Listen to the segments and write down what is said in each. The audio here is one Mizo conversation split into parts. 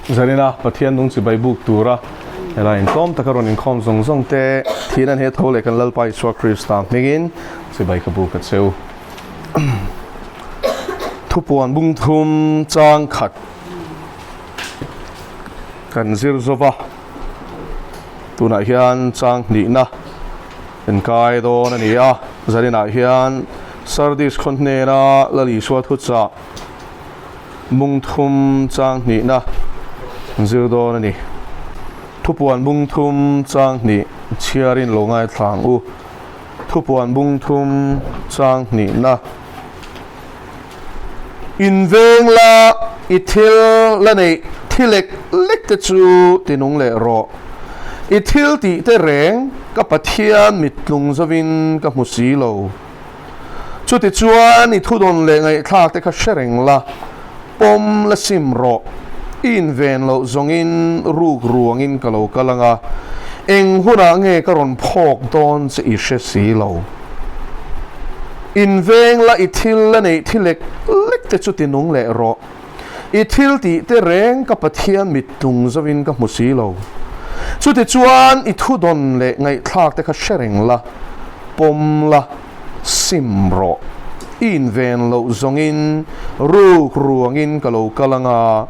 Zarina Pathian nung chibai buk tura helai intlawm taka rawn inkhawm zawng zawng te thihna he tho leh kan Lalpa Isua Krista hmingin chibai ka buk a cheu. Thupuan bung thum chang khat kan zir zova tunah hian chang hnihna inkai dawn a ni a. Zarinah hian Sardis khaw hnena Lal Isua thuchah Bung thum chang hnihna zir dawn a ni. Thupuan bung thum chang hnih chhiarin lo ngaithla ang u. Thupuan bung thum chang hnihna. Inveng la i thil la neih thi lek lek te chu tinung leh rawh. I thil tih te reng ka Pathian mittlung zovin ka hmu si lo. Chutichuan i thudawn leh ngaihthlak te kha hre reng la, pawm la sim rawh. I inven loh zawngin ruk ruangin ka lo kal ang a, eng hunah nge ka rawn phawk dawn che i hre si lo. Inveng la i thil la neih thi lek lek te chu tinung leh rawh. I thil tih te reng ka Pathian mittlung zovin ka hmu si lo. Chutichuan i thudawn leh ngaihthlak te kha hre reng la, pawm la, sim rawh. I inven loh zawngin ruk ruangin ka lo kal ang a,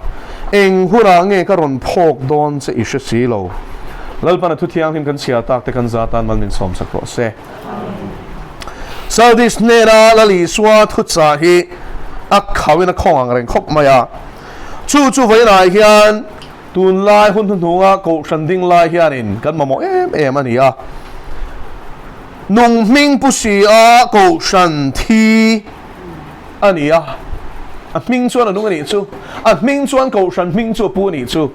eng hunah nge ka rawn phawk dawn che i hre si lo. Lalpan a thu thianghlim kan chhiar tak te kan za tan mal min sawm sak rawh se. Sardis hnena Lal Isua thuchah hi a khauhin a khawng ang reng khawp mai a. Chu chu vawiinah hian tunlai hun hnuhnunga kohhran ding lai hianin kan mamawh em em a ni a. Nung hming pu si a kohhran thi a ni a. A hming chuan a nung a nih chu. A hming chuan kohhran hming chu a pu a nih chu.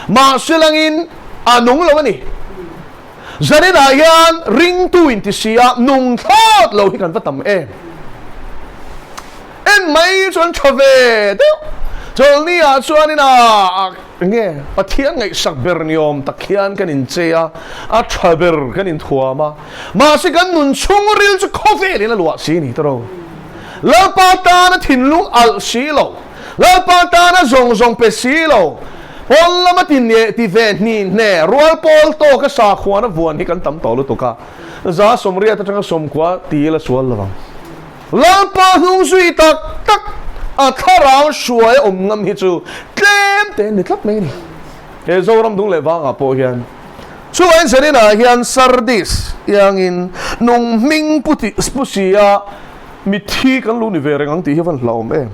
Mahse langin a nung lo a ni. Zaninah hian ringtu inti si a nung thlawt lo hi kan va tam em? En mai chuan tha ve deuh. Chawlhni ah chuanin a nge Pathian ngaihsak ber ni awm tak hian kan inchei a, a tha ber kan inthuam a. Mahse kan nun chhungril chu khawvelin a luah si ni tawrh. Lalpa tana thinlung alh si lo, Lalpa tana zawng zawng pe si lo, Pawn lama ti neh ti ve hni hne rual pawl tawka sakhuana vuan hi kan tam tawh lutuk a, 180 atanga 90 ti ila sual lo ang. Lalpa hnung zui tak tak a thlarau hruai a awm ngam hi chu tlem te ni tlat mai a ni. He Zoram dung leh vangah pawh hian chuvain Serena hian Sardis iangin nung hming pu ti pu si a mitthi kan lo ni ve reng ang tih hi a van hlauhawm em.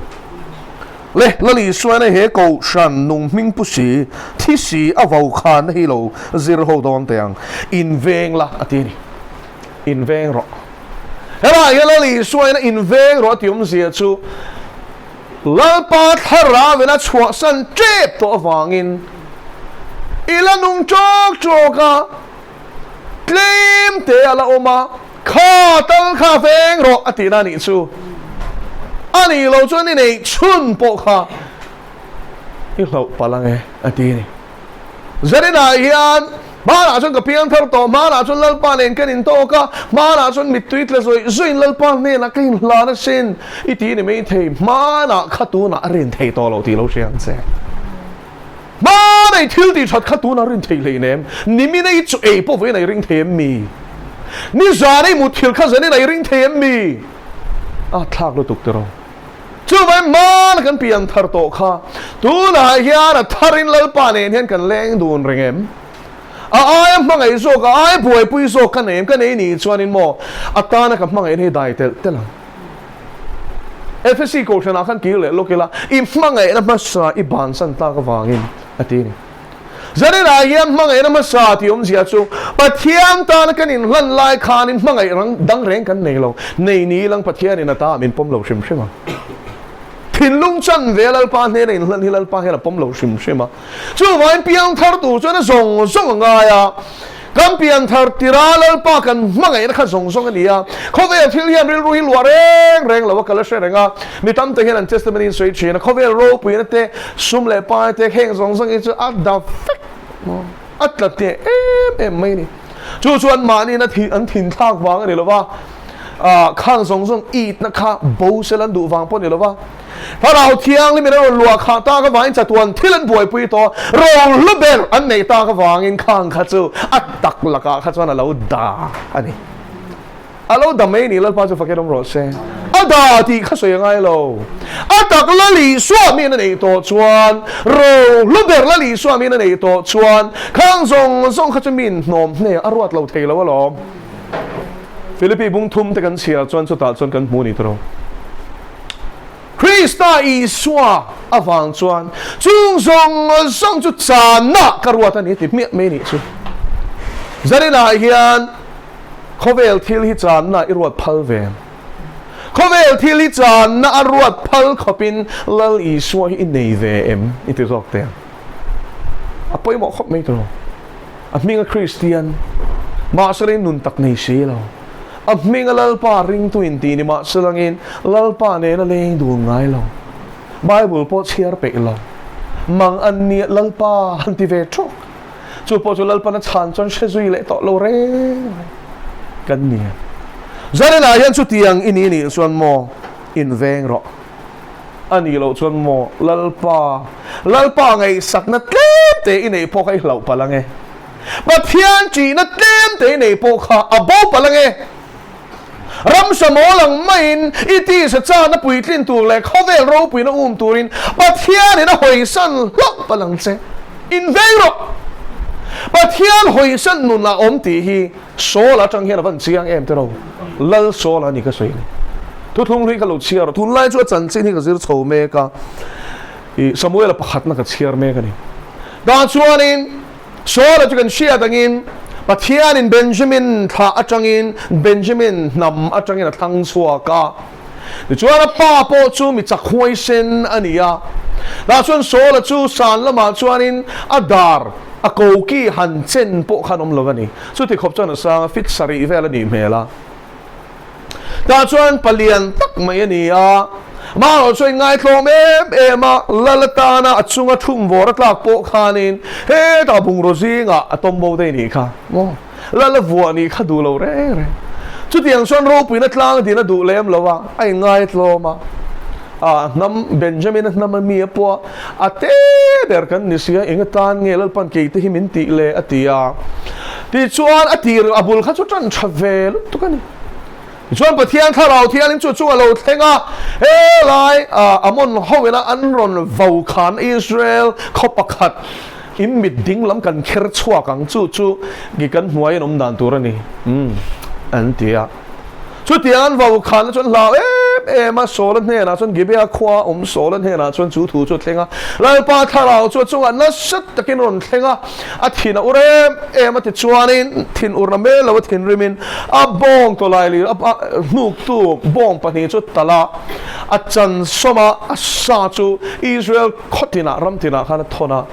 Le, Lal Isuaina he Kohhran nung hming pu si, thi si a vau khanna hi lo zir ho dawn teh ang. Inveng la, a ti a ni. Inveng rawh. Helaiah hian Lal Isuaina inveng rawh a ti awmzia chu Lalpa thlarau ina chhuahsan tep tawh avangin i la nung tawk tawk a, tlem te a la awm a, Kha tal kha veng rawh a tihna a nih chu. A nih lo chuan i neih chhun pawh kha i hlauh palh ang e a ti a ni. Zaninah hian hmanah chuan ka piang thar tawh, hmanah chuan Lalpa nen kan intawk a, hmanah chuan mittui tla zawih zawih Lalpa hnenah ka inhlan asin i ti ni maithei, hmanah kha tunah a rin thei tawh lo tih lo hria ang che. Hmanei thil tih that kha tunah rin thei hlei nem. Nimin ei chu ei pawh vawiin ei ring thei em mi? Nizan ei mutthil kha zanin ei ring thei em mi? A thlak lutuk tiraw. Chuvai hmana kan pian thar tawh kha tunah hian a tharin Lalpa nen hian kan leng dun reng em? A aia hmangaih zawk, a aia buaipui zawk ka nei em? Ka nei nih chuanin maw a tana ka hmangaihna hi dai telh telh ang. Efesi kohhranah khan kir leh lawk ila, i hmangaihna hmasa i bansan tlak avangin a ti a ni. Zaninah hian hmangaihna hmasa tih awmzia chu Pathian tana kan inhlan lai khanin hmangaih rang dang reng kan nei lo, nei ni lang Pathianin a ta min pawm lo hrim hrim a. Thinlung chan ve a Lalpa hnena inhlan hi Lalpa hian a pawm lo hrim hrim a. Chuvangin piangthar tur chuan a zawng zawng a ngai a. Kan pianthar tira Lalpa kan hmangaihna kha zawng zawng a ni a. Khawvel thil hian rilru hi luah reng reng lo a, ka la hre reng a. Mi tam tak hian an testimony in sawi thin a, khawvel ropuina te, sum leh pai te, heng zawng zawng hi chu a da vek maw, a tla teh em em mai a ni. Chu chuan mahniin a thi an thinthlak vang a ni lo va, ah khang zawng zawng itna kha bo sel an duh vang pawh a ni lo va. Thlarau Thianghlim in a rawn luah khah tak avangin chatuan thil an buaipui tawh a, rohlu ber an neih tak avangin khang kha chu a tak lakah kha chuan a lo da a ni. A lo da mai ni, Lalpa chu fakin awm rawh se. A da tih kha sawi a ngai lo. A tak Lal Isua min a neih tawh chuan, rohlu ber Lal Isua min a neih tawh chuan khang zawng zawng kha chu min hnawm hne a ruat lo thei lo alawm. Philippi bung thum te kan chhiar chuan chutah chuan kan hmu ni tawh. Krista Isua avang chuan chung zawng zawng chu channa ka ruat a ni ti hmiah mai nih chu. Zaninah hian khawvel thil hi channa i ruat phal ve. Khawvel thil hi channa a ruat phal khawpin Lal Isua hi i nei ve em i ti zawk teh ang. A pawimawh khawp mai tawh. A hminga Kristian, mahse nun tak nei si lo. A hminga Lalpa ringtu inti ni mahse langin Lalpa nena leng dun ngai lo. Bible pawh chhiar peih lo. Mang an nia Lalpa han ti ve thawk. Chu pawh chu Lalpan a chhan chuan hre zui leh tawh lo reng reng kan ni. Zaninah hian chutiang i ni nih chuan maw inveng rawh. A nih loh chuan maw Lalpa, Lalpa ngaihsakna tlem te i neih pawh kha i hlauh palh ange. Pathian ṭihna tlem te i neih pawh kha a bo palh ange. Ramsa mawl ang maiin i tisa chana puitlin tur leh khawvel ropuina um turin Pathianin a hawisan hlauh palh ang che. Inveng rawh! Pathian hawisan nun a awm tih hi Saul atang hian a van chiang em tiraw? Lal Saul a ni ka sawi ni. Thuthlung hlui ka lo chhiar a, tunlai chu a chanchin hi ka zir chho mek a, i Samuel-a pakhatna ka chhiar mek a ni. Tah chuanin Saul-a chu kan hriat angin Pathianin Benjamin thlah atangin Benjamin hnam atangin a thlang chhuak a. Tichuan a pa pawh chu mi chak huaisen a ni a. Tah chuan Saul-a chu san lamah chuanin a dar a koki han chen pawh khan awm lo a ni. Chuti khawp chuan a sang a, fit sarih vel a nih hmel a. Tah chuan palian tak mai a ni a. Amaherawh chuan inngaithlawm em em a, lal atana a chunga thum vawr a tlak pawh khanin hetah bungraw zingah a tawm bo daih nih kha maw? Lal a vuah nih kha duh lo reng reng. Chutiang chuan ropuina tlang din a duh lem lo a, a inngaithlawm a. A hnam Benjamin-a hnam a mi a pawh a, a te ber kan ni si a, eng atan nge Lalpan keite hi min tih le a ti a. Tichuan a tir a bul kha chu tan tha ve lutuk a ni. Tichuan Pathian Thlarau Thianghlim chu chung a lo thleng a, he lai Amon ho ina an rawn vo khan Israel khaw pakhat in mit ding lam kan kher chhuak ang chu chu nge kan hnuai an awm dan tur a ni an ti a. Chutiang an vo khanna chuan hlau em em a, Saula hnenah chuan Gibeah khua awm Saula hnenah chuan chu thu chu a thleng a. Lalpa Thlarau chu a chungah nasa takin a rawn thleng a, a thin a ur em em a tichuanin thin urna mel lo a thinrimin a bawng tawlai lir a hnuktu bawng pahnih chu talh a, a chan sawm a, a sa chu Israel khaw tinah ram tinah khan a thawn a.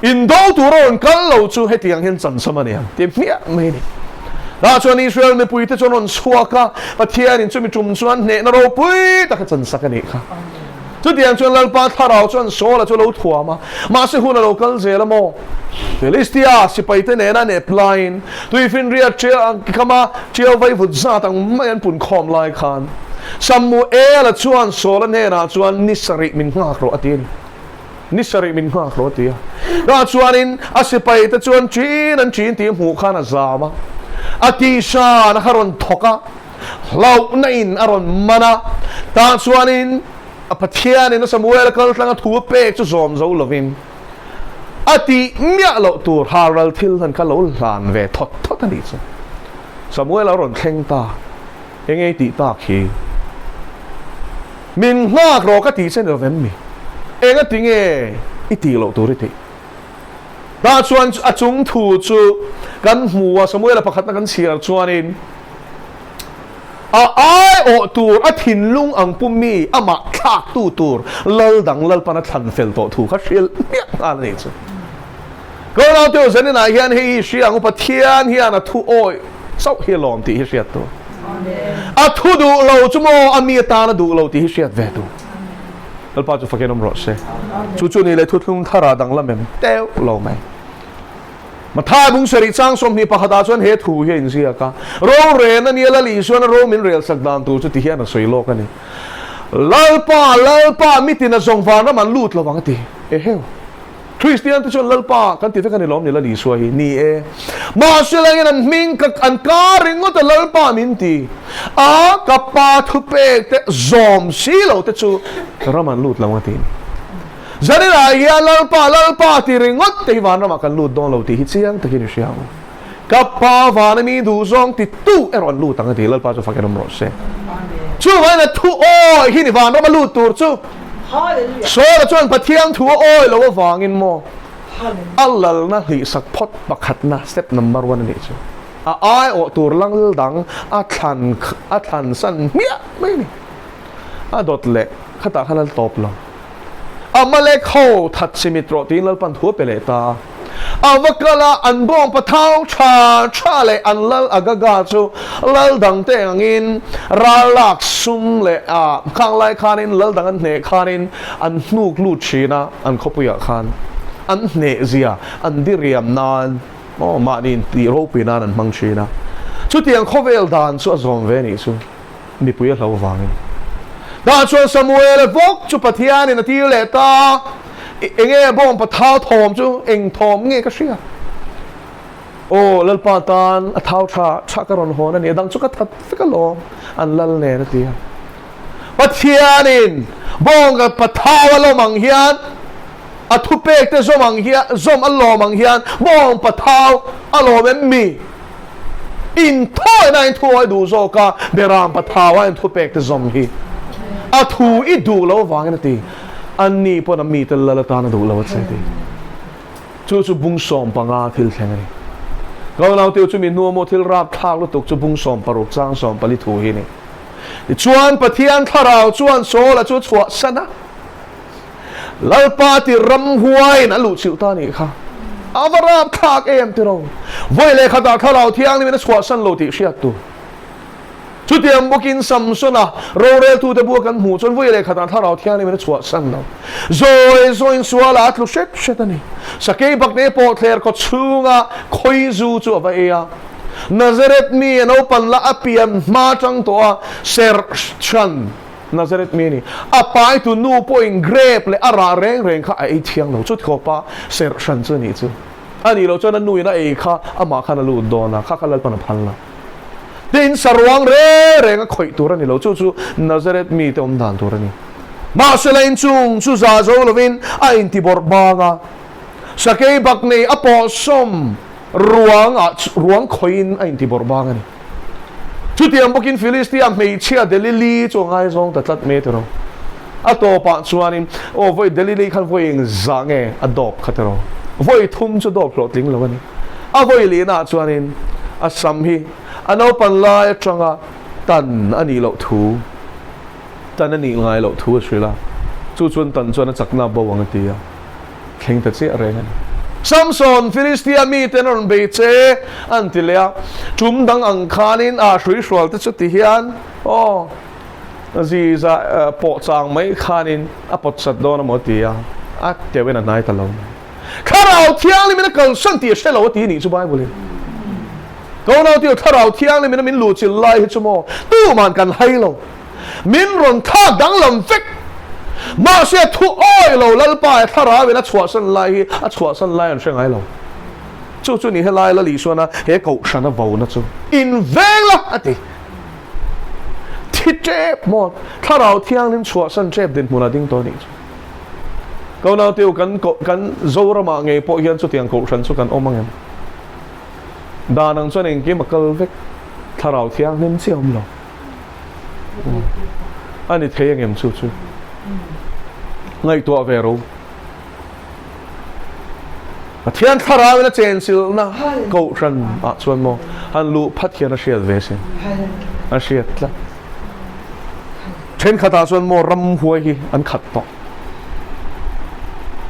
Indo tur a rawn kal lo chu hetiang hian chansam a ni ang tih hmiah mai a ni. Tah chuan Israel mipuite chu an rawn chhuak a, Pathianin chumi tum chuan hnehna ropui taka chansak a nih kha. Chutiang chuan Lalpa Thlarau chuan Saula chu a lo thuam a, mahse hun a lo kal zel a maw? Filistia sipaite nena nep laiin tuifinriat kama ṭiau vaivut zat ang mai an punkhawm lai khan Samuela chuan Saula hnenah chuan ni sarih min nghak rawh a ti a ni. Ni sarih min nghak rawh a ti a. Tah chuanin a sipai te chuan ṭin an ṭin tih hmuh khan a zam a. A tihsan a kha rawn thawk a, hlauhna in a rawn man a. Tah chuanin a Pathianin a Samuel a kal tlang a thu a pek chu zawm zo lovin a tih miah loh tur halral thil hlan kha lo hlan ve thawt thawt a nih chu. Samuel a rawn thleng ta. Eng ei tih tak hi? Min nghak rawh ka tih che ni lovem mi? Enga ti nge i tih loh tur i tih? Tah chuan a chung thu chu kan hmu a, Samuela pakhatna kan chhiar chuanin a aiawh tur a thinlung ang pu mi amah thlaktu tur lal dang Lalpan a thlan fel tawh thu kha hrilh hmiah nghal a nih chu. Ka unau Zaninah hian hei hi hria ang u, Pathian hian a thu awih chauh hi a lawm tih hi hriat tur. A thu duh lo chu maw a mi atan a duh lo tih hi hriat ve tur. Lalpa chu fakin awm rawh se. Chu chu ni leh thuthlung thar ah danglam em teuh lo mai. Mathai bung sarih chang 21 ah chuan he thu hi a inziak a. Rorel a nia Lal Isuan a ro min rel sak dan tur chu ti hian a sawi lawk a ni. Lalpa, Lalpa, mitin a zawng vanram an lut lovang a ti. Eheu. Kristian te chuan Lalpa kan ti vek a ni lawm ni Lal Isua hi? Ni e. Mahse langin an hming ka an kar ringawt a Lalpa min ti a, ka pa thupek te zawm si lo te chu ram an lut lo a ti. Zaninah hian Lalpa, Lalpa ti ringawt te hi vanramah kan lut dawn lo tih hi chiang takin i hria ang u. Ka pa vana mi duhzawng ti tu erawh an lut ang a ti, Lalpa chu fakin awm rawh se. Chuvangin a thu awi hi ni vanrama lut tur chu Saula chuan Pathian thu a awi lo avangin maw a lalna hlihsak phawt pakhatna step number one a nih chu. A aiawh tur lal dang a thlan a thlan san hmiah mai a ni. A dawt leh khatah khan a tawp lo. Amalek ho that chimit rawh tiin Lalpan thu a pe leh ta a. A va kal a, an bawng pathau tha tha leh an lal Agaga chu lal dangte angin ral lak sum leh a khang lai khanin lal dang an hneh khanin an hnuk lut thin a, an khawpuiah khan an hneh zia an diriam nan maw mahni intih ropui nan an hmang thin a. Chutiang khawvel dan chu a zawm ve nih chu. Mipui a hlo vangin. Tah chuan Samuela bawk chu Pathianin a tir leh ta, Enge bawng pathau thawm chu eng thawm nge ka hria? Aw Lalpa tan a thau tha tha ka rawn hawn a ni, a dang chu ka that vek alawm, an lal nen a ti a. Pathianin bawng pathau a lawm ang hian, a thupek te zawm ang hian, zawm a lawm ang hian bawng pathau a lawm em mi? Inthawi na in thu awi duh zawk a, Beram pathau a in thupek te zawm hi a thu i duh lo vangin a ti. Anni pawn a mite lal atan a duh lo a che ti. Chu chu bung 15 thil thleng a ni. Ka unau chu mi hnu maw thil rap thlak lutuk chu bung 16 chang 14 thu hi ni. Tichuan Pathian thlarau chuan Saula chu chhuah san a. Lalpa ti ramhuaiin a luhchilh ta nih kha. A va rapthlak em tiro. Vawi leh khatah thlarau thianghlimin a chhuahsan lo tih hriat tur. Chutiang bawkin Samsona roreltute bua kan hmuh chuan vawi leh khatah thlarau thianghlimin a chhuahsan lo. Zawi zawiin sualah a tlu hret hret a ni. Sakei bakne pawh thler khaw chhunga khawizu chu a va ei a. Nazareth mi a naupan la a pian hma tang tawh a serh chhan. Nazareth mi a ni. A paitu nu pawhin grape leh a rah reng reng kha a ei thiang lo. Chuti khawpa serh hran chu a nih chu. A nih loh chuan a nuin a ei kha amah khan a lut dawn a, kha kha Lalpan a phal lo. Tin, saruang reng reng a khawih tur a ni lo. Chu chu Nazareth mite awm dan tur a ni. Mahse la inchung chu za zo lovin a intibawrh bang a, sakei bak nei a pawhsawm ruang ah ruang khawihin a intibawrh bang a ni. Chutiang bawkin Filistia hmeichhia Delili chu a ngaizawng ta tlat mai tiraw. A tawpah chuanin, Aw vawi Delili khan vawi eng zah nge a dawp kha tiraw? Vawi thum chu dawp hlawhtling lo a ni. A vawi lihnaah chuanin a sam hi a naupan lai atanga tan a nih loh thu, tan a nih ngai loh thu a hrilh a, chu chuan tan chuan a chakna a bo ang a ti a. Thleng ta chiah reng a ni. Samson, Filistia mite an rawn bei che, an ti leh a. Tum dang ang khanin a hruihrual te chu ti hian, Aw, ziza pawh chang mai khanin a pawt sat dawn a maw ti a, a teuhin a hnai ta lo mai. Thlarau Thianghlimin a kalsan tih a hre lo a ti nih chu Bible-in. Ka unau tih Thlarau Thianghlimin a min luhchilh lai hi chu maw tuman kan hai lo. Min rawn thlak danglam vek. Mahse a thu awi lo Lalpa e thlarau in a chhuahsan lai hi a chhuahsan lai an hre ngai lo. Chu chu ni helai Lal Isuana he kohhran a vona chu in veng la a ti. Thi tep maw thlarau thianghlim chhuahsan tep dinhmun a ding tawh anih chu. Ka unaute u kan kan Zoramah ngei pawh hian chutiang kohhran chu kan awm angem? Dan ang chuan engkim a kal vek thlarau thianghlim chiah awm lo. A ni thei angem chu chu ngaihtuah ve ro. Pathian thlarau in a chenchilhna kohhran ah chuan maw han luh phat hian a hriat ve sin. A hriat tlat. Thenkhat ah chuan maw ramhuai hi an khat tawh.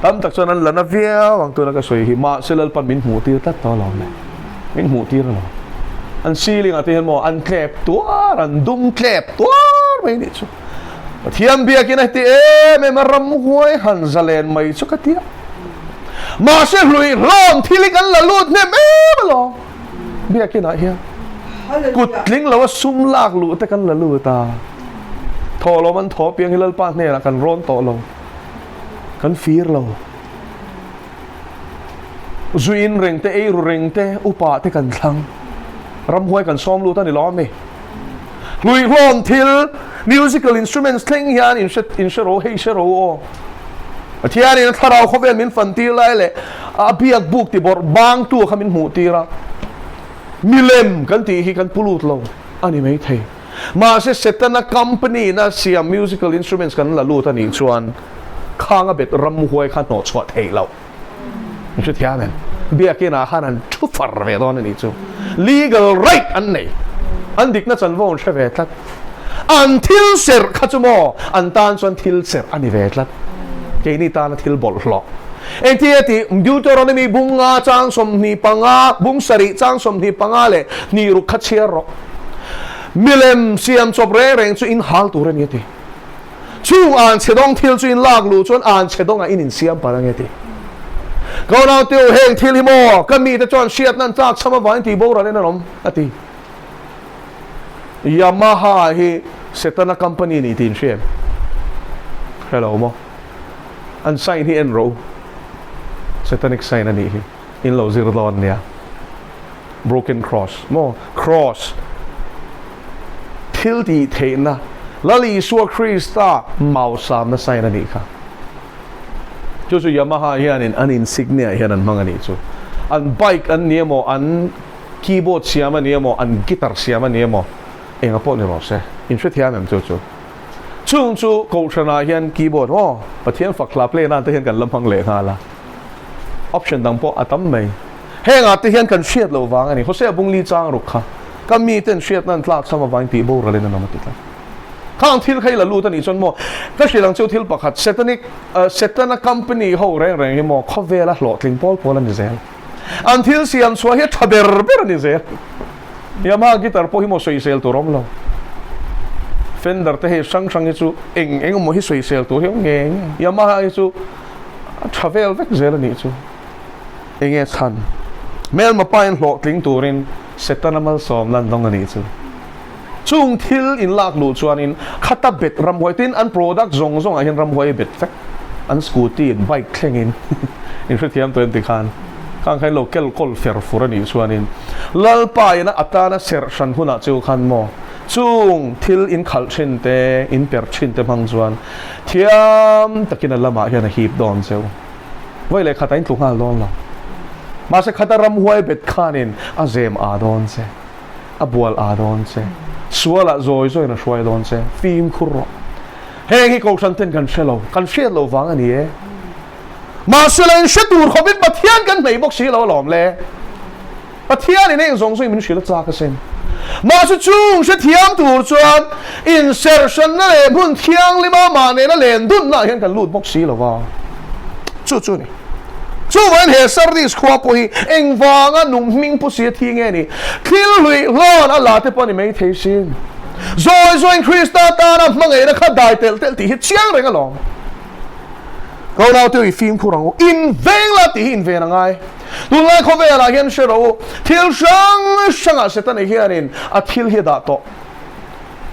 Tam tak chuan an la na viau ang tuna ka sawi hi mahse Lalpan min hmuh tir tlat tawh alawm le. Min hmuh tir alawm. An ceiling ah te hian maw an tlep tuar an dum tlep tuar mai nih chu. Pathian biakin a heti em em a ramhuai han zalen mai chu ka tia. Mahse hlui hlawm thil hi kan la lut hnem em alawm biakin ah hian. Kut tling lo a sum lak luh te kan la lut a. Thawhlawm an thaw apiang hi Lalpa hnenah kan rawn tawh lo. Kan fir lo. Zu in reng te, ei ru reng te, upa te kan thlang. Ramhuai kan sawm lut a ni lo ami? Hluihlawm thil, musical instruments thleng hian in hre in hre ro hei hre ro aw. Pathianin a thlarau khawvel min fan tir lai leh a biak buk ti bawrh bangtu kha min hmuh tir a. Milem kan tih hi kan pu lut lo a ni maithei. Mahse Setana company in a siam musical instruments kan la lut a nih chuan khang a bet ramhuai kha hnawh chhuah theih loh. Min hrethiam em? Biakin ah khan an thu far ve dawn a nih chu. Legal right an nei. An dikna chanvo an hre ve tlat. An thil serh kha chu maw an tan chuan thil serh a ni ve tlat. Keini tana thil bawlhhlawh. Engti a tih? Deuteronomy bunga chang 25, bung sarih chang 25 leh hnih ruk kha chhiar rawh. Milem siam chawp reng reng chu in hal tur a ni a ti. Chung an chhe dawng thil chu in lak luh chuan an chhe dawngah in insiam palh ange ti. Ka unau te u, heng thil hi maw ka mite chuan hriatna an tlak chham avangin tih boral in an awm a ti. Yamaha hi Setana company ni tih in hria em? Hre lo maw? An sign hi en rawh u. Setanic sign a nih hi. In lo zir dawn nia. Broken cross maw? Cross thil tih theihna Lal Isua Krista mausamna sign a nih kha. Chu chu Yamaha hianin an insignia hian an hmang a nih chu. An bike an ni emaw, an keyboard siam a ni emaw, an guitar siam a ni emaw, enga pawh ni rawh se. In hrethiam em chu chu? Chung chu Kohhranah hian keyboard maw Pathian fak hla play nan te hian kan la hmang leh nghal a. Option dang pawh a tam mai. Hengah te hian kan hriat loh vang a ni. Hosea Bungli chang ruk kha ka miten hriatna an tlak cham avangin tih boralin an awm a ti tlat. Khang thil kha i la lut a nih chuan maw ka hrilh ang chu thil pakhat Satanic Setana company ho reng reng hi maw khawvela hlawhtling pawl pawl a ni zel. An thil siam chhuah hi a tha ber ber a ni zel. Yamaha guitar pawh hi maw sawisel tur awm lo. Fender te hei hrang hrang hi chu eng eng emaw hi sawisel tur hi awm ngei ngei. Yamaha hi chu a tha vel vek zel a nih chu. Enge chhan? Hmelma pain hlawhtling turin Setana malsawmna an dawng a nih chu. Chung thil in lak luh chuanin khata bet ramhuai tin an product zawng zawngah hian ramhuai a bet vek. An scooty in bike thlengin in hrethiam tawh em ti khan khang kha in lo kel kawl fer fur a nih chuanin Lalpa ina atana serh hran hunah chu khan maw chung thil in khalh thin te in per thin te hmang chuan thiam takin a lamah hian a hip dawn cheu. Vawi leh khatah in tlu nghal dawn lo. Mahse khata ramhuai bet khanin a zem aa dawn che. A bual aa dawn che. Sualah zawi zawiin a hruai dawn che. Fimkhur rawh. Heng hi Kohhran ten kan hre lo. Kan hriat loh vang a ni e. Mahse la in hre tur khawpin Pathian kan hmei bawk si lo alawm le. Pathianin heng zawng zawngin min hrilh a chak asin. Mahse chung hrethiam tur chuan inserhsanna leh hmun thianglima mah nena len dunnaah hian kan lut bawk si lo va. Chu chu a ni. Chuvangin he Sardis khua pawh hi engvanga nung hming pu si a thi nge ni? Thil hluih hlawn a la te pawh a ni mai thei sin. Zawi zawiin Krista tana hmangaihna kha dai telh telh tih hi chiang reng alawm. Ka unaute u i fimkhur ang u. Inveng la tih hi inven a ngai. Tunlai khawvelah hian hre rawh u, thil hrang hrangah Setana hianin a thil hi a dah tawh.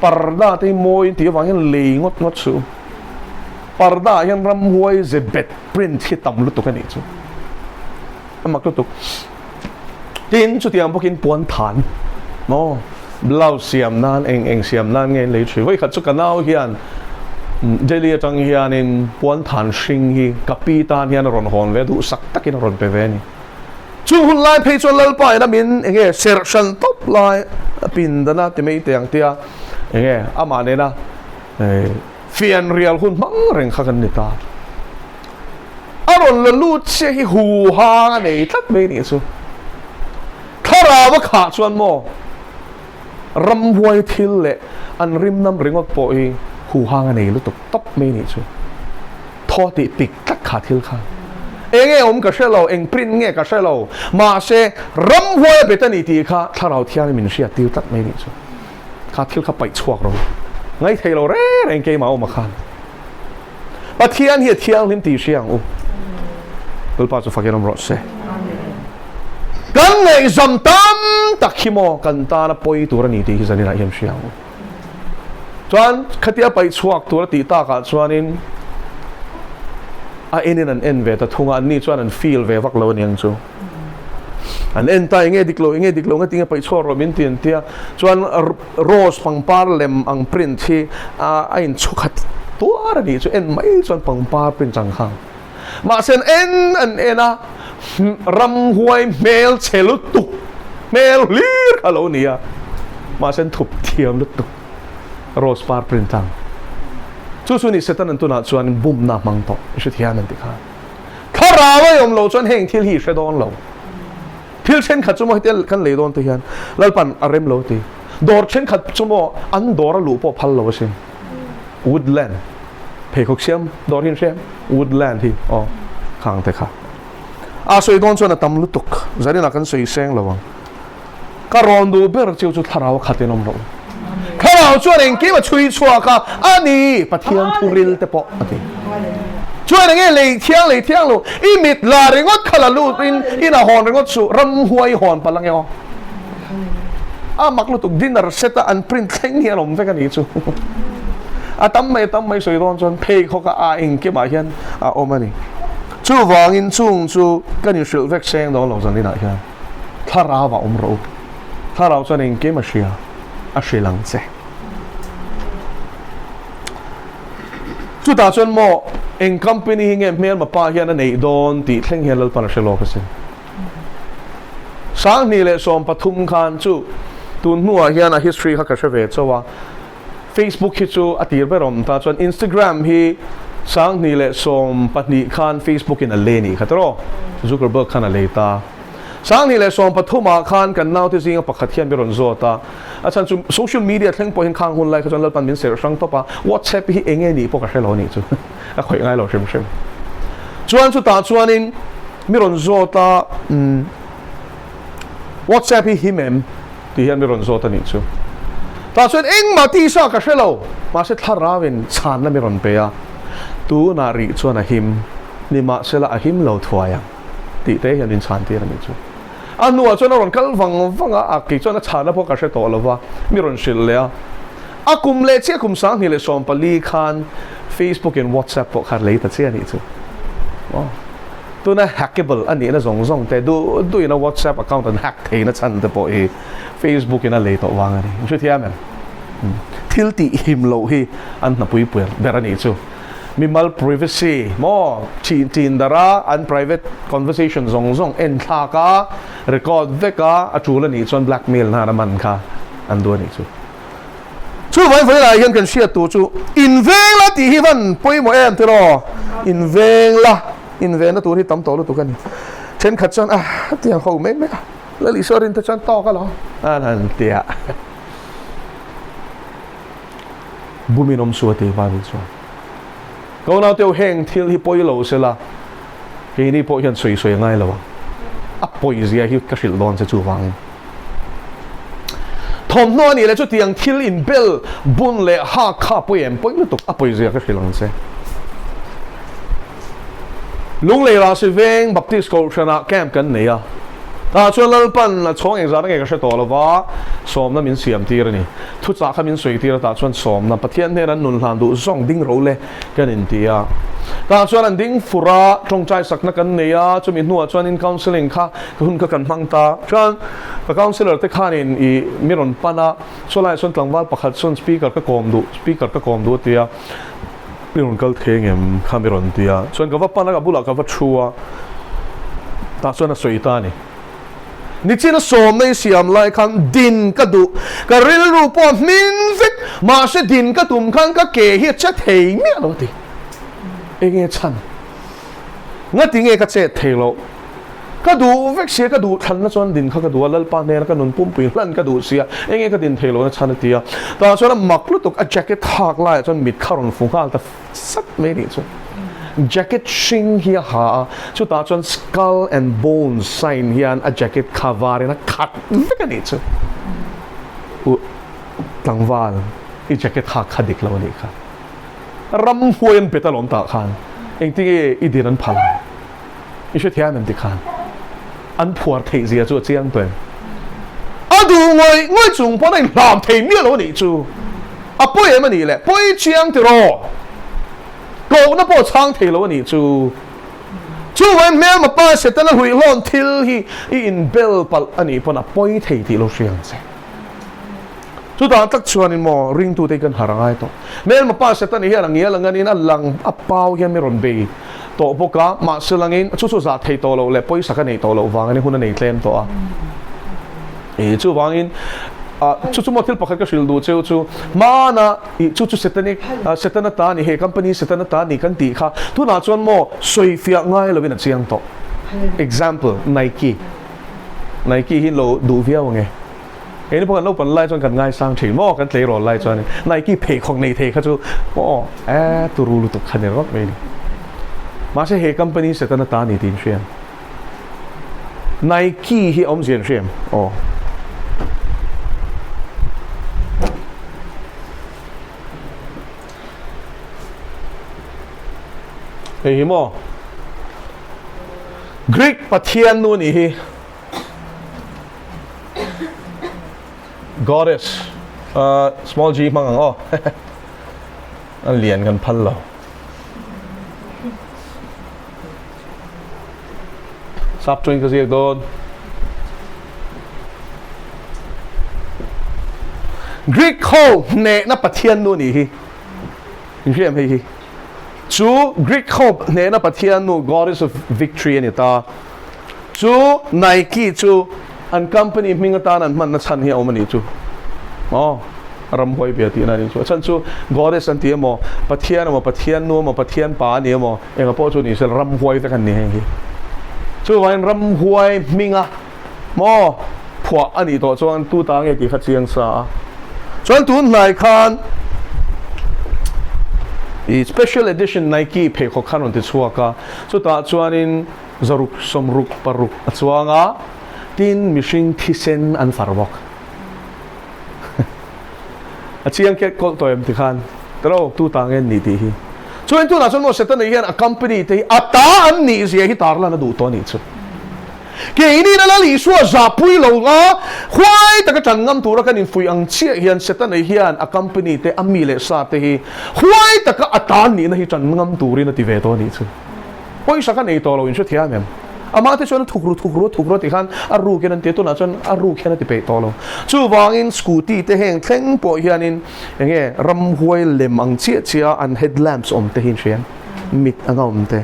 Parda te hi mawi tih avang hian lei ngawt ngawt suh. Parda ah hian ramhuai ze bet print hi tam lutuk a nih chu. A mak lutuk. Tin, chutiang bawkin puan than maw blouse siam nan eng eng siam nan nge in lei thin. Vawikhat chu ka nau hian Delhi atang hianin puan than hring hi ka pi tan hian a rawn hawn ve a, duhsak takin a rawn pe ve a ni. Chung hun lai phei chuan Lalpa in a min eng nge serh hran tawp lai a pindan a ti mai teh ang tia eng nge amah nena fian rial hun hmang reng kha kan ni ta. A rawn la lut chiah hi hu hang a nei tlat mai nih chu. Thlarau a khah chuan maw ramhuai thil leh an rim nam ringawt pawh hi hu hang a nei lutuk tawp mai nih chu. Thaw tih pik tlat kha thil kha. Eng nge awm ka hre lo, eng print nge ka hre lo, mahse ramhuai a bet a ni tih kha thlarau thiangin min hriat tir tlat mai nih chu. Kha thil kha paih chhuak rawh u. Ngaithei lo reng reng keimah awm a khan. Pathian hi a thianghlim tih hria ang u. Lalpa chu fakin awm rawh se. Kan ngaihzam tam tak hi maw kan tana pawi tur a ni tih hi zaninah hian hria ang u. Chuan khatia paih chhuak tur a tih takah chuanin a enin an en ve ta thung a, anni chuan an feel ve vak lo aniang chu. An en ta enge dik lo, enge dik lo ngatinge paih chhuak rawh min ti an tia. Chuan rose pangpar lem ang print hi a inchhu khat tuar a nih chu en mai chuan pangpar print ang kha. Mahse an en an en a, ramhuai hmel chhe lutuk, hmel hlir kha lo ni a, mahse an thup thiam lutuk rose par print ang. Chu chu ni Satan an tunah chuan bumna hmang tawh i hre thiam an ti kha. Thlarau a awm lo chuan heng thil hi i hre dawn lo. Thil thenkhat chu maw hetia kan lei dawn te hian Lalpan a rem lo ti. Dawr thenkhat chu maw an dawr a luh pawh phal lo asin. Woodland pheikhawk siam dawr hi an hria em? Woodland hi aw khang te kha. A sawi dawn chuan a tam lutuk zaninah kan sawi seng lo ang. Ka rawn duh ber chiu chu thlarau a khat in awm rawh u. Thlarau chuan engkim a chhui chhuak a, a ni Pathian thuril te pawh a ti. Chuan enge lei thiang lei thiang lo i mit la ringawt kha la lut in in a hawn ringawt suh ramhuai hawn palh ange aw. A mak lutuk dinner set a an print thleng hi an awm vek a nih chu. A tam mai a tam mai sawi dawn chuan pheikhawk a a engkimah hian a awm a ni. Chuvangin chung chu kan inhrilh vek seng dawn lo zaninah hian thlarau ah awm rawh u. Thlarau chuan engkim a hria, a hrilh ang che. Chutah chuan maw eng company hi nge hmelma pa hian a neih dawn tih thleng hian Lalpan a hre lawk asin. 2013 khan chu tun hnuah hian a history kha ka hre ve chauh a, Facebook hi chu a tir ber awm ta chuan Instagram hi 2012 khan Facebook in a lei nih kha tiraw, Zuckerberg khan a lei ta. 2013 ah khan kan naute zinga pakhat hian min rawn zawt a, a chhan chu social media thleng pawh hian khang hun lai kha chuan Lalpan min serh hrang tawp a, WhatsApp hi enge nih pawh ka hre lo anih chu. A khawih ngai lo hrim hrim. Chuan chutah chuanin mi rawn zawt a, umm WhatsApp hi him em? tih hian mi rawn zawt a nih chu. Tah chuan engmah tisa ka hre lo, mahse thlarauin chhanna mi rawn pe a, tunah rih chuan a him, nimahsela a him lo thuai ang tih te hian min chhan tir a nih chu. A hnuah chuan a rawn kal vang vang a, a kei chuan a chhanna pawh ka hre tawh lo va, mi rawn hrilh leh a. A kum leh chiah kum 2014 khan Facebook in WhatsApp pawh kha lei ta chiah a nih chu. Aw. Tuna hackable a nihna zawng zawng te duh duh ina WhatsApp account an hack theihna chhan te pawh hi Facebook in a lei tawh vang a ni. Hre thiam em? Thil tih him loh hi an hnapui ber a nih chu. Mimal privacy maw chin chin darh a an private conversation zawng zawng en thlak a record vek a a tul a nih chuan blackmail nan a man kha an duh a nih chu. Chuvang vawilah hian kan hriat tur chu inveng la tih hi van pawimawh em tiraw? Inveng la, invenna tur hi tam tawh lutuk a ni. Thenkhat chuan a tiang ho mek mek a, Lal Isua rin te chuan tawk alawm an han ti a. Bumin awm su a ti Bible chuan. Ka unauteu heng thil hi pawi lo sela keini pawh hian sawi sawi a ngai lo ang. A pawizia hi ka hrilh dawn che chuvangin. Thawmhnaw a nih leh chutiang thil inbel bun leh hak kha a pawi em pawi lutuk a pawizia ka hrilh ang che. Lunglei Rasi Veng Baptist Kohhranah camp kan nei a, tah chuan Lalpan a chhawng engzah nge ka hre tawh lova sawmna min siam tir a ni. Thuchah kha min sawi tir a tah chuan sawmna Pathian hnen an nun hlan duh zawng ding ro le kan inti a. Tah chuan an ding fur a, tawngtai sakna kan nei a, chumi hnuah chuanin counselling kha hun kha kan hmang ta. Chuan ka counsellor te khanin i mi rawn pan a, chulaiah chuan tlangval pakhat chuan speaker ka kawm duh, speaker ka kawm duh a ti a. I rawn kal thei engem kha mi rawn ti a, chuan ka va pan a, ka bulah ka va thu a, tah chuan a sawi ta a ni. Nichina sawmna i siam lai khan din ka duh, ka rilru pawh a hmin vek, mahse din ka tum khan ka ke hi a che thei miah lo a ti. Enge chhan? Ngati nge ka chet thei loh? Ka duh vek sia, ka duh thlanna chuan din kha ka duh a, Lalpa hnena ka nun pumpui hlan ka duh sia, enge ka din thei lohna chhan a ti a. Tah chuan a mak lutuk, a jacket hak laiah chuan mit kha rawn fu nghal ta sat mai nih chu. Jacket hring hi a ha a, chutah chuan skull and bones sign hian a jacket kha varin a khat vek a nih chu. U tlangval, i jacket hak kha dik lo a nih kha. Ramhuai an bet alawm tah khan, engtinge i din an phal ang? I hrethiam em tikhan an phuar theih zia chu a chiang tawh em? A duh ngawih ngawih chung pawn a inhlam thei miah lo a nih chu. A pawi em a nih le? Pawi chiang tiraw? Kohna pawh chhang thei lo a nih chu. Chuvangin hmelma pa Setana hluihlawn thil hi i inbel palh a nih pawn a pawi thei tih lo hria ang che. Chutah tak chuanin maw ringtute hi kan harh a ngai tawh. Hmelma pa Setana hian a ngial anganin a lang a pau hian mi rawn bei tawh bawk a, mahse langin chu chu zah thei tawh loh leh pawisa ka neih tawh loh vangin hun a nei tlem tawh a. I chuvangin chu chu maw thil pakhat ka hrilh duh cheu chu hmana i chu chu Setanic Setana ta ni he company Setana ta ni kan tih kha tunah chuan maw sawifiah ngai lovin a chiang tawh. Example Nike Nike hi lo duh viau ange. Keini pawh kan lo pan lai chuan kan ngaisang thin maw kan tleirawl lai chuan Nike pheikhawk nei thei kha chu aw e turu lutuk kha ni rawt mai ni. Mahse he company Setana ta ni tiin hriam. Nike hi awmzia an hria em? Aw. Hei hi maw? Greek pathian nu nih hi. Goddess. Uh, small g hmang ang aw. An lian kan phal lo. Sap tawng ka ziak dawn. Greek ho hnehna Pathian nu nih hi. In hria em hei hi? Chu Greek ho hnehna Pathian nu Goddess of Victory a ni ta. Chu Nike chu an company hming atan an hmanna chhan hi a awm a nih chu. Aw, ramhuai bia tihna a nih chu. A chhan chu Goddess an ti emaw, Pathian emaw, Pathian nu emaw, Pathian pa a ni emaw, enga pawh chu ni se ramhuai vek an ni heng hi. Chuvangin ramhuai hminga maw phuah a nih tawh chuan tu ta nge tih kha chiang sa a. Chuan tun hnai khan i special edition Nike pheikhawk khan rawn ti chhuak a, chutah chuanin Zaruk sawmruk paruk a chuang a, tin mihring thisen an far bawk. A chiang kek kawlh tawh em tikhan tero tu ta nge ni tih hi. Chuan tunah chuan maw Setana hian a company te hi a ta an nih zia hi tarlan a duh tawh a nih chu. Keini na Lal Isua zahpui lo nga huai taka tan ngam tura kan infuih ang chiah hian Setana hian a company te a mi leh sa te hi huai taka a ta an nihna hi tan ngam turin a ti ve tawh a nih chu. Pawisa ka nei tawh lo in hrethiam em? Amah te chuan a thuk ru thuk ru a thuk ru a tih khan a ruk hian an ti a, tunah chuan a ruk hian a ti peih tawh lo. Chuvangin scooty te heng thleng pawh hianin eng nge ramhuai lem ang chiah chiah a an headlamps awm te hi in hria em? Mit anga awm te.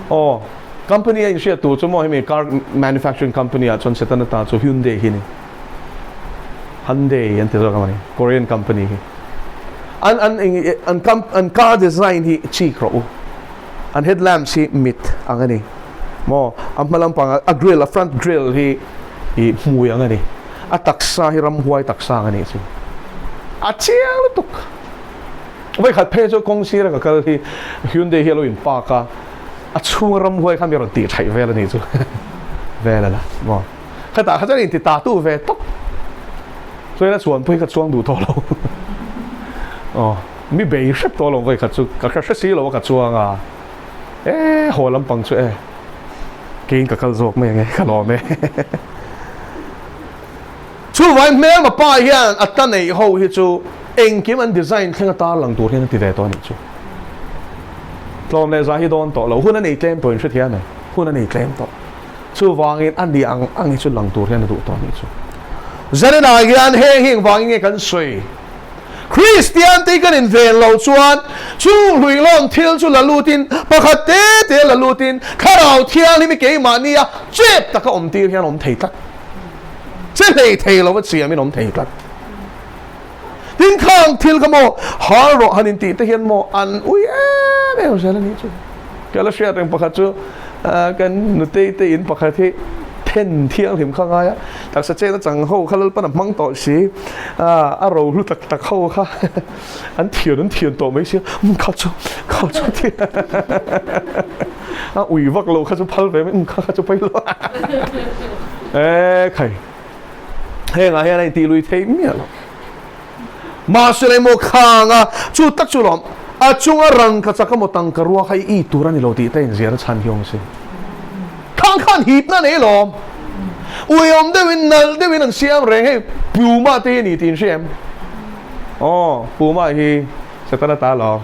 Aw, company a inhriat tur chu maw hemi car manufacturing company ah chuan Setana ta chu Hyundai hi a ni. Hyundai an ti zawk a ni, Korean company hi. An an eng an an car design hi chik rawh u. An headlamps hi mit ang a ni maw? A hma lampang a grill, a front grill hi ih hmui ang a ni. A taksa hi ramhuai taksa ang a nih chu. A chiang lutuk. Vawikhat phei chu kawng sira ka kal hi Hyundai hi a lo in park a, a chhunga ramhuai kha mi rawn tih thaih vel a nih chu. Vel a la maw? Khatah kha chuan inti ta tu ve tawp. Chuan a chuan pawh hi ka chuang duh tawh lo. Aw. Mi bei hrep tawh lo vawi khat chu ka hre si lo a ka chuang a, e haw lampang chu e keiin ka kal zawk mai ange ka lawm e. Chuvangin hmelma pa hian a ta neih ho hi chu engkim an design thleng a tarlang tur hian a ti ve tawh a nih chu. Tlawm leh zah hi dawn tawh lo, hun a nei tlem tawh in hrethiam em? Hun a nei tlem tawh. Chuvangin a ni ang ang hi chu lang tur hian a duh tawh a nih chu. Zaninah hian heng hi engvangin nge kan sawi? Kristian te kan inven loh chuan chung hluihlawn thil chu la lutin, pakhat te te la lutin, Thlarau Thianghlim hi keimahnia chep taka awm tir hian awm thei tlat. Che hlei thei lova chiamin awm thei tlat. Tin khang thil kha maw hal rawh han intih te hian maw an ui em em zel a nih chu. Ka la hriat reng pakhat chu kan nutei te in pakhat hi then thianghlim kha ngai a, taksa chena chang ho kha Lalpan a hmang tawh si, a ro hlu tak tak ho kha an thian an thian tawh mai sia, umm kha chu kha chu a ti a, ui vak lo kha chu phal ve mai, umm kha kha chu pawi lo e khai hengah hian a intih lui thei miah lo. Mahse leh maw khang a, chu tak chu lawm, a chunga rangka chak emaw tangka rua kha i it tur a ni lo tih te inziahna chhan hi awm si. Khang khan hipna nei lawm. Uiawm deuhin nalh deuhin an siam reng hei Puma te hi a ni tih in hria em? Aw, Puma hi Setana ta lo.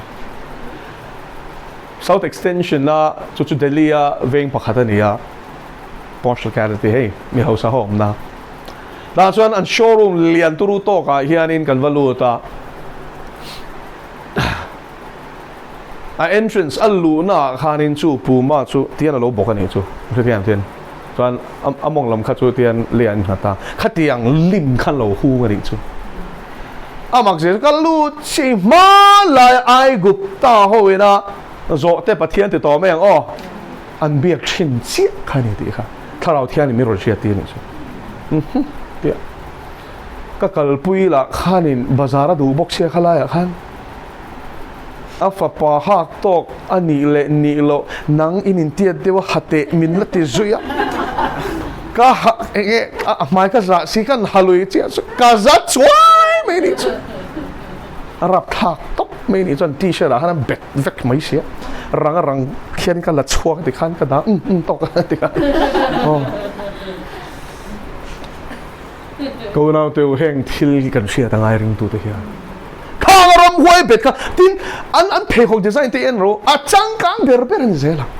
South Extension a chu chu Delhi a veng pakhat a ni a, Posh locality hei mi hausa ho awmna. Tah chuan an showroom lian turu tawkah hianin kan va lut a, a entrance a luhna ah khanin chu Puma chu tian a lo bawk a nih chu hrethiam thian chuan a mawng lam kha chu tian lei an nghat a khatiang lim kha lo hung a nih chu a mak zia chu ka lut chi hmanlai Aigupta ho ina zawhte Pathian ti tawh mai ang aw an biak thin chiah kha a ni tih kha thlarau thian in min rawn hriat tir a nih chu tia ka kalpui lah khanin bazar a duh bawk sia khalaiah khan. A fapa hak tawk a nih leh nih loh nang in intiat deuh a ha teh min la ti zui a. Ka ha eng nge a hmai ka zah si kan ha lui chiah chu ka za chuai mai nih chu. A rap thlak tawp mai nih chuan t-shirt ah khan a bet vek mai sia. Rang a rang khian ka la chhuak ti khan ka dah um um tawk a ti khan. Aw. Ka unaute u heng thil hi kan hriat a ngai ringtute hian khang a ramhuai bet kha tin an an pheikhawk design te en ro a changkang ber ber a ni zel ang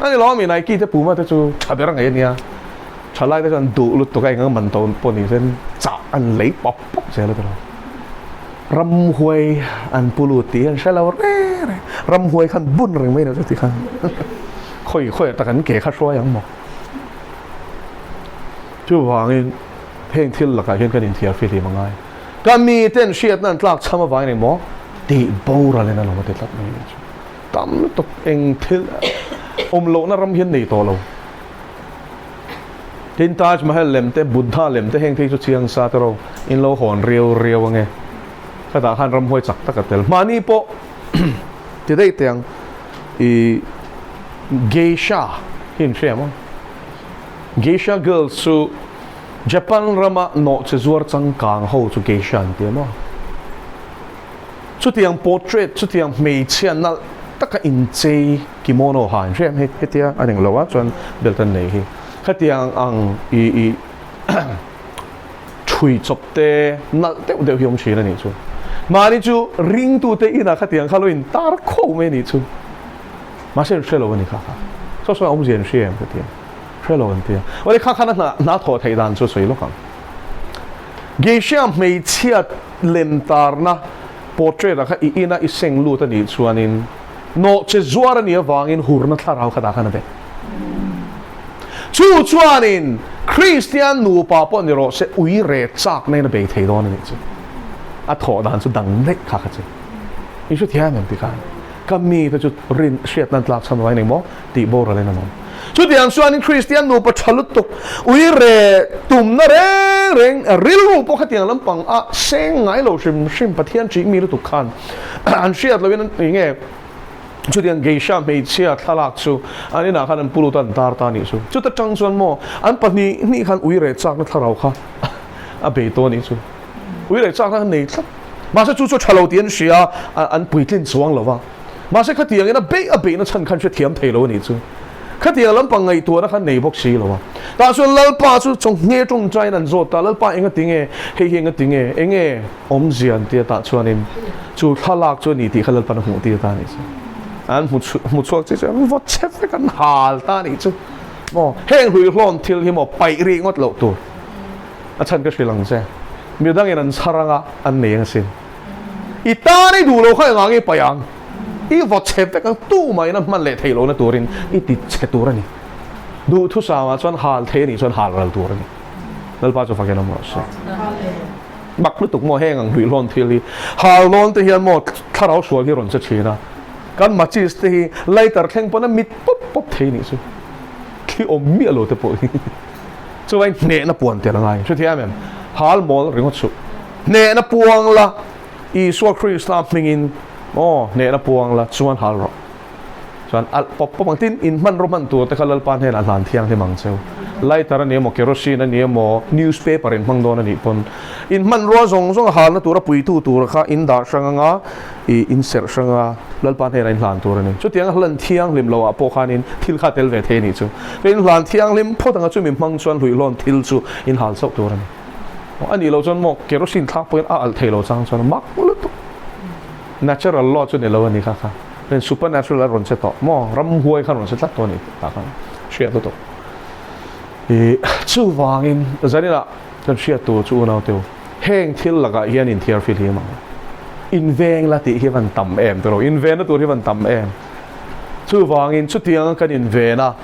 a ni lo ami Nike te Puma te chu tha ber a ngaih a nia tha lai te chuan duh lutuk a eng ang man to pawh ni sen chah an lei pawp pawp zel a tiraw ramhuai an pu lut tih hi an hre lo reng reng ramhuai khan bun reng mai lo chu ti khan khawi khawi ah tak an ke kha hruai ang maw. Chuvangin heng thil lakah hian kan inthiar fihlim a ngai. Ka miten hriatna an tlak chham avangin engmaw tih boral in an awm a ti tlat mai ni chu. Tam lutuk eng thil awm lohna ram hian nei tawh lo. Tin Taj Mahal lem te, Buddha lem te heng te hi chu chiang sa te ro in lo hawn riau riau ange. Khatah khan ramhuai chak tak a tel. Mahni pawh ti daih teh ang i Geisha hi in hria maw? Geisha girls chu Japan rama nawhchi zuar changkang ho chu geisha an ti a maw? Chutiang portrait, chutiang hmeichhia nalh taka inchei kimono ha in hria em? Hei hetia a ning lo a chuan belt an nei hi. Khatiang ang i i thui chawp te nalh deuh deuh hi awm thin a nih chu. Mahni chu ringtute inah khatiang kha lo intar kho mai a nih chu. Mahse an hre lo a ni kha kha. Saw saw awmzia an hria em ka ti a. Hre lo an ti a. Awle kha khan a hna hna thawh theih dan chu a sawi lawk ang. Geisha hmeichhia lem tarna portrait ah kha i ina i seng lut a nih chuanin nawhche zuar a nih avangin hurna thlarau kha dah khan a bet. Chu chuanin Kristian nupa pawh ni rawh se ui re chak na in a bei thei dawn a nih chu. A thawh dan chu dang daih kha kha chu. I hrethiam em tikhan? Ka mite chu rin hriat nan tlak chhan ruai nei maw tih boral in an awm. Chutiang chuanin Kristian nupa tha lutuk ui re tumna reng reng rilru pawh khatiang lampang a seng ngai lo hrim hrim Pathian ṭih mi lutuk khan an hriat loin an eng nge chutiang geisha hmeichhia thlalak chu an inah khan an pu lut a an tar ta anih chu. Chuta tang chuan maw an pahnih hnih khan ui re chakna thlarau kha a bei tawh anih chu. Ui leh chakna an nei tlat. Mahse chu chu a tha lo tih an hria a, an puitlin chuang lo va. Mahse khatiangin a beih a beihna chhan khan hrethiam thei lo a nih chu. Khatiang lampang ngaihtuahna khan nei bawk si lo a. Tah chuan Lalpa chu chawnghne tawngtaiin an zawt ta, Lalpa enga ti nge? Hei hi enga ti nge? Enge awmzia an ti a tah chuanin chu thlalak chu a ni tih kha Lalpan a hmuh tir ta a nih chu. An hmu hmu chhuak chiah chiah an vaw chhe vek an hal ta a nih chu. Maw heng hluihlawn thil hi maw paih rih ngawt loh tur. A chhan ka hrilh ang che. Midangin an chhar anga an nei ang asin. I tan i duh lo kha engah nge i paih ang? I vaw chhe vek ang tumahin a hman leh theih lohna turin i ti chhe tur a ni. Duhthusangah chuan hal thei a nih chuan hal ral tur a ni. Lalpa chu fakin awm rawh se. Mak lutuk maw heng ang hluihlawn thil hi. Hal nawn te hian maw thlarau sual hi rawn che thin a. Kan machis te hi lighter thleng pawn a mit pawp pawp thei nih chu. Thli awm miah lo te pawh hi. Chuvangin hnehna puan tel a ngai. Hrethiam em? Hal mawl ringawt suh. Hnehna puang la, Isua Krista hmingin aw hnehna puang la, chuan hal rawh. Chuan alh pawp pawp ang. Tin, in hmanraw hman tur te kha Lalpa hnenah hlan thianghlim ang cheu. Lighter a ni emaw, kerosene a ni emaw, newspaper in hmang dawn a nih pawn in hmanrua zawng zawng a halna tura puitu tur kha in dah hrang anga, I inserh hrang a, Lalpa hnenah in hlan tur a ni. Chutianga hlan thianghlim loah pawh khanin thil kha tel ve thei a nih chu. Ka in hlan thianghlim phawt anga chumi hmang chuan hluihlawn thil chu in hal chauh tur a ni. A nih loh chuan maw kerosene thlak pawhin a alh thei lo chang chuan a mak lutuk. Natural law chu ni lo a ni kha kha. Then supernatural a rawn che tawh maw? Ramhuai kha rawn che tlat tawh a ni tah khan hriat lutuk. I chuvangin zaninah kan hriat tur chu unau teu heng thil lakah hian inthiar fihlim ang. Inveng la tih hi van tam em tiraw? Invenna tur hi van tam em? Chuvangin chutianga kan inven a,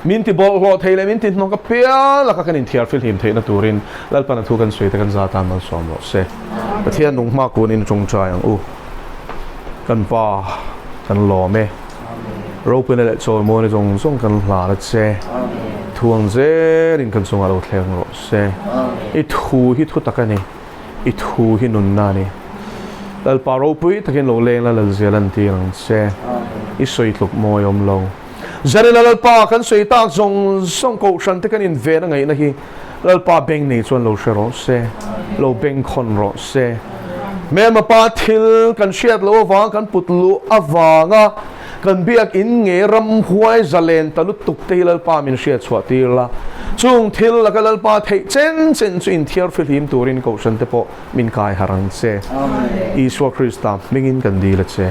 min ti bawlhhlawh thei leh min ti hnawk apiang laka kan inthiar fihlim theihna turin Lalpan a thu kan sawi te kan za tan malsawm rawh se. Pathian nung hma kunin tawngtai ang u. Kan Pa, kan lawm e. Ropuina leh chawimuana zawng zawng kan hlan a che. Thu ang zelin kan chungah lo thleng rawh se. I thu hi thu tak a ni. I thu hi nunna a ni. Lalpa ropui takin lo leng la Lalzia lantir ang che. I sawi tluk mawi awm lo. Zanina Lalpa kan sawi tak zawng zawng kohhran te kan inven a ngaihna hi Lalpa beng nei chuan lo hre rawh se, lo bengkhawn rawh se. Hmelma pa thil kan hriat loh avang kan put luh avanga kan biak in nge ramhuai zalen ta lutuk te hi Lalpa min hriat chhuah tir la. Chung thil laka Lalpa theih chen chen chu inthiar fihlim turin Kohhran te pawh min kai harh ang che. Isua Krista hmingin kan dil a che.